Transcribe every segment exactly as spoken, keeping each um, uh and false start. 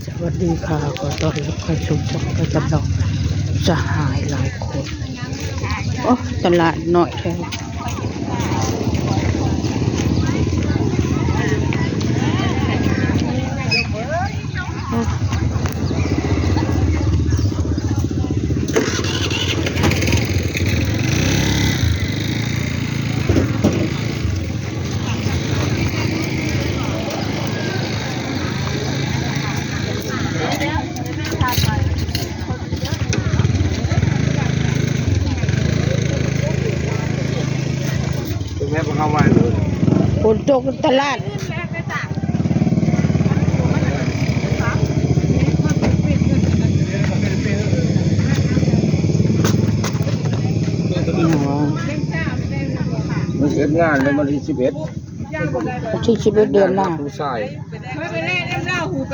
สวัสดีค่ะ ขอต้อนรับเข้าสู่ช่องประจำเรา สหายหลายคน โอ้ ตลาดน้อยแท้ เป็นไงบ้างครับวันนี้ ฝนตกตลาด มันเฮ็ดงานในวันที่สิบเอ็ด วันที่สิบเอ็ดเดือนหน้า ผู้ชาย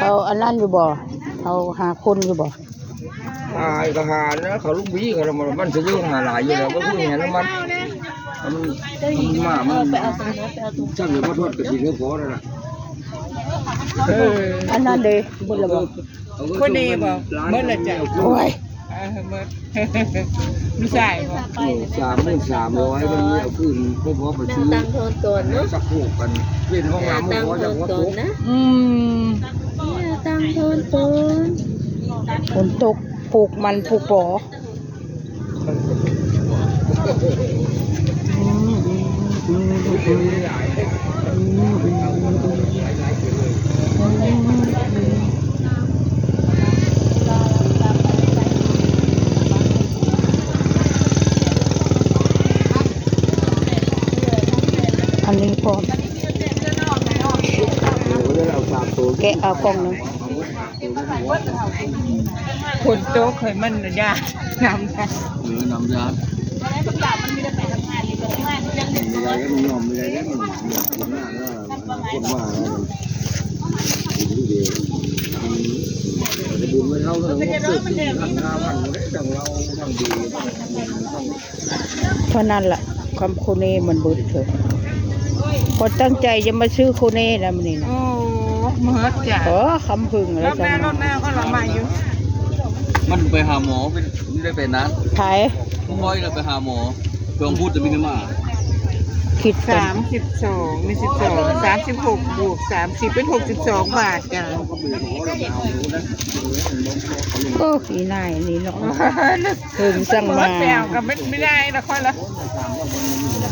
เอาอันนั้นอยู่บ่ เอาหาคนอยู่บ่ หาทหารนะ เขาลูกพี่เขา มัน มันจะอยู่หาหลายอยู่แล้ว ก็คือเห็นแล้วมัน มัน มันมา มัน ช่างเดี๋ยวมาทอดกระถิ่นให้พอแล้วนะ เออ อันนั้นเด้ เบิดแล้วบ่ เอาก็ คนนี้บ่ เบิดแล้วจ้ะ โอ้ย เออ เบิด ลูกชายบ่ เออ สามหมื่นสามร้อย มันมีเอาคืน พวกพ่อไปซื้อ ตั้งโทนตนเนาะ สักผูกกัน เป็นห้องน้ำ ตั้งโทนตนนะ อืม เนี่ย ตั้งโทนตน ฝนตก ผูกมัน ผูกปอ อันนี้พอ แกะเอากล่องหนึ่ง ฝนตก ให้มันยาก น้ำยาก เออ น้ำยาก มีอะไรก็ไม่ยอม มีอะไรก็ไม่ยอม อยากกินมากแล้ว คนว่าแล้ว กินที่เดียว อืม แต่บุญไม่เท่าเรื่องพวกเศรษฐีทั้งห้าพัน ทั้งเรา ทั้งดี ทั้ง เท่านั้นล่ะ คำโคเน่มันเบิดเถอะ พอตั้งใจจะมาซื้อโคเน่แล้วมันนี่นะ โอ้ เมิดจ้ะ โอ้ คำผึ่งแล้ว รอบหน้า รอบหน้าก็เรามาอยู่ มันไปหาหมอ เป็น ไม่ได้เป็นนะ ไผ บ่ค่อยเราไปหาหมอ ช่วงพูดจะมีมา คิดกัน สามสิบสอง มีสิบสอง สามสิบหก บวก สามสิบ เป็น หกสิบสอง บาทจ้ะ โอ้ อีนายนี่เนาะ เพิ่งสั่งมา แซวก็ไม่ ไม่ได้ละค่อยละ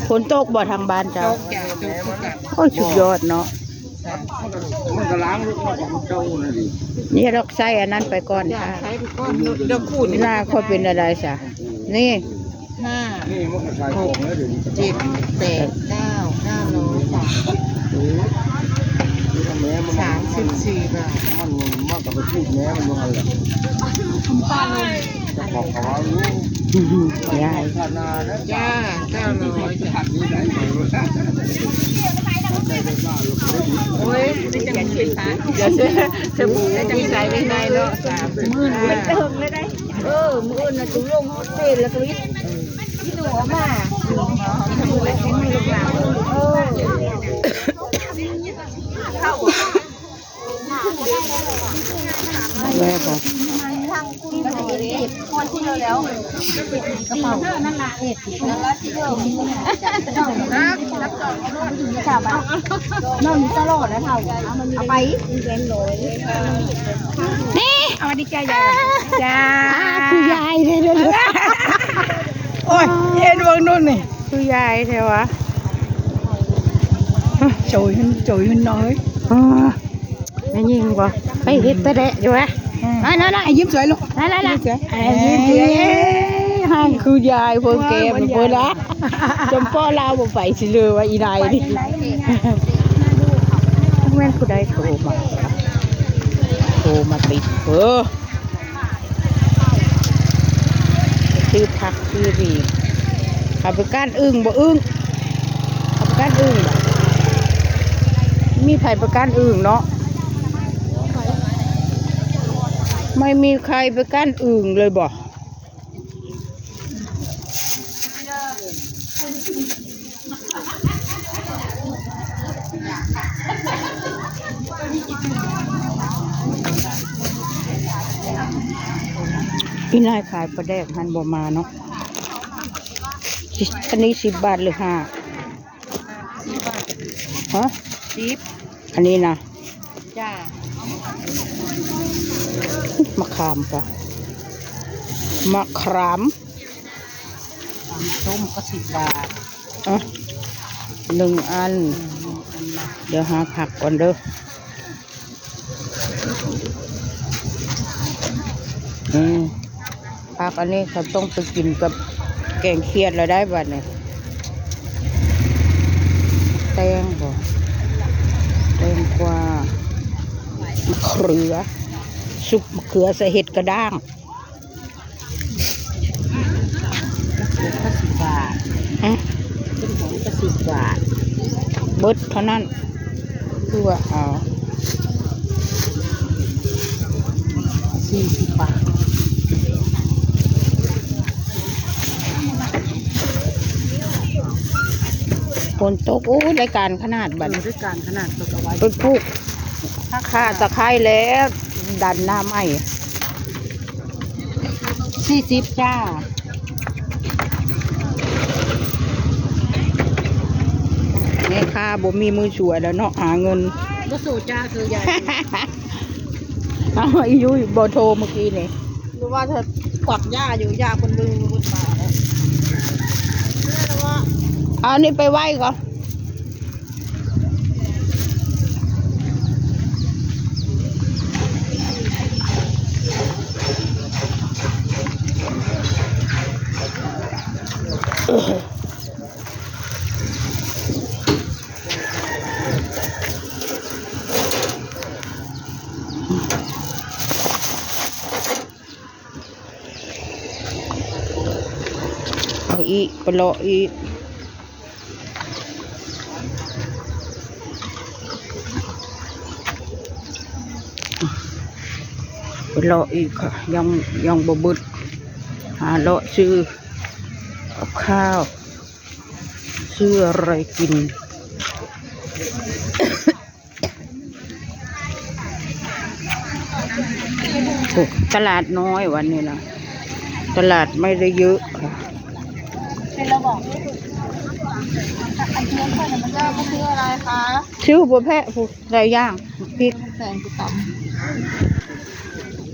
ฝนตกบ่ทางบ้านเจ้า ตกจ้ะ ตกคือกัน โอ้ย สุดยอดเนาะ มันก็ล้างรถมาของเจ้านั่นดิ นี่ดอกไส้อันนั้นไปก่อนค่ะ ใช้ไปก่อน เดี๋ยวขูด หน้าค่อยเป็นอะไรซะ นี่ ห้า นี่มันก็ขายของแล้วเดี๋ยวนี้ เจ็ด แปด เก้า เก้าร้อย โอ้ย นี่ทำไมมัน สามสิบสี่ บาท มัน มันก็ไปพูดแม้มันว่าอะไร จะบอกเขาว่า ยาย จ้า เก้าร้อยจ้ะ โอ้ย เดี๋ยวจะ จะบุกให้จังใสไม่ได้เนาะ สามสิบห้า เออ มื้ออื่นน่ะจุลงเฮาเต้นแล้วก็วิทย์ ที่หนูเอามา เออ แม่บอก ทางคุณหมอเก็บคนที่เร็วๆ กระเป๋า นั่นละที่เดิม น้องนี่ตลอดนะเฒ่า เอาไป นี่ สวัสดีจ้ายาย จ้า อ่า คือยายเลยเด้อ โอ้ย เห็นเบิ่งนู่นนี่ คือยายแท้วะ โจยขึ้น โจยขึ้นน้อย อ่า แม่ยิงบ่ ไปเฮ็ดไปแดะอยู่วะ อืม นั่นๆๆ อ่ะ ยิ้มสวยลูก นั่นๆๆ ยิ้มสวย อ่ะ ยิ้มสวย เอ้ย ให้คือยายพวกแกมันบ่ละ จำป้อลาวบ่ไปสิเลยว่าอีนายนี่ แม่นผู้ใดโทรมา โทรมาติด เออ ซื้อผักซื้อหวี เอาไปก้านอึ่งบ่อึ่ง เอาไปก้านอึ่งบ่ มีไผไปก้านอึ่งเนาะ ไม่มีใครไปก้านอึ่งเลยบ่ เ อีนายขายปลาแดกหันบ่มาเนาะ อันนี้สิบบาทหรือห้า ฮะ สิบ อันนี้นะ จ้า มะขามปะ มะขาม ตำส้มก็สิบบาท อ่ะ หนึ่งอัน เดี๋ยวหาผักก่อนเด้อ อืม ผักอันนี้เขาต้องไปกินกับแกงเขียดแล้วได้บัดนี้ แตงบ่ แตงกวา มะเขือ ซุปมะเขือใส่เห็ดกระด้าง ก็สิบบาท ฮะ เป็นของก็สิบบาท เบิดเท่านั้น คือว่าเอา สี่สิบบาท ฝนตก โอ้ย รายการขนาดบัด เออ รายการขนาดตกเอาไว้ ไปปลูก ข่าตะไคร้แล้ว ดันหน้าใหม่ สี่สิบจ้า แม่ค้าบ่มีมือสวยแล้วเนาะ หาเงิน บ่สู้จ้า คือใหญ่ เอาอียุ้ยบ่โทรเมื่อกี้นี่ หรือว่าเธอกวักหญ้าอยู่ หญ้าคนมือคนมาแล้ว เอาอันนี้ไปไหว้ก่อน เอาอีก ไปเลาะอีก ไปเลาะอีกค่ะ ยัง ยังบ่เบิด หาเลาะซื้อกับข้าว ซื้ออะไรกิน โอ้ ตลาดน้อยวันนี้นะ ตลาดไม่ได้เยอะค่ะ เป็นระบอก อันเทียนเพื่อนมันก็คืออะไรคะ ซื้อบัวแพะผู้หลายอย่าง พริก แตงกุตำ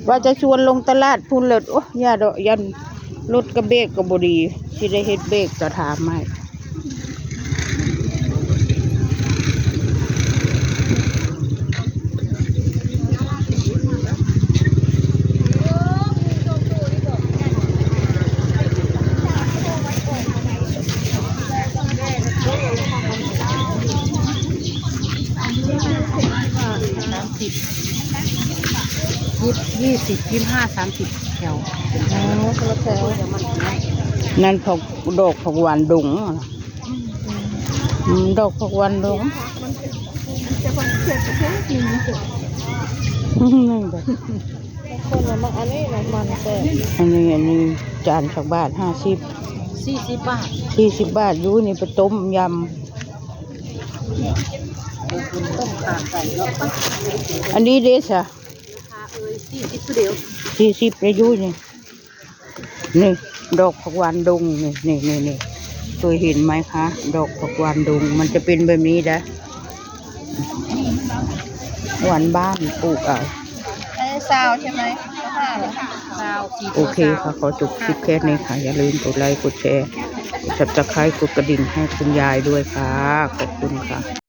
ว่าจะชวนลงตลาดพู้นเลิศ โอ้ อย่าดอก ยันรถกระเบรกก็บ่ดี สิได้เฮ็ดเบรกก็ถามให้ สามสิบ ยี่สิบ ยี่สิบ ยี่สิบห้า สามสิบ แถว อ๋อ คนละแถว นั่นผัก ดอกผักหวานดงอะ อืม ดอกผักหวานดง อืม นั่นแหละ คนละมา อันนี้นะ มันแต่ อันนี้ อันนี้จานสักบาท ห้าสิบ สี่สิบบาท สี่สิบบาท อยู่นี่ไปต้มยำ ต้มข่าไก่เนาะ อันนี้เด้สะ ราคาเอ่ย สี่สิบคือเดียว สี่สิบ อายุนี่ นี่ ดอกผักหวานดง นี่ นี่ นี่ นี่ เคยเห็นไหมคะ ดอกผักหวานดง มันจะเป็นแบบนี้นะ หวานบ้านปลูกเอา อันนี้ซาวใช่ไหม ห้าเหรอ ซาว สี่ โอเคค่ะ ขอจบคลิปแค่นี้ค่ะ อย่าลืมกดไลค์ กดแชร์ Subscribe กดกระดิ่งให้คุณยายด้วยค่ะ ขอบคุณค่ะ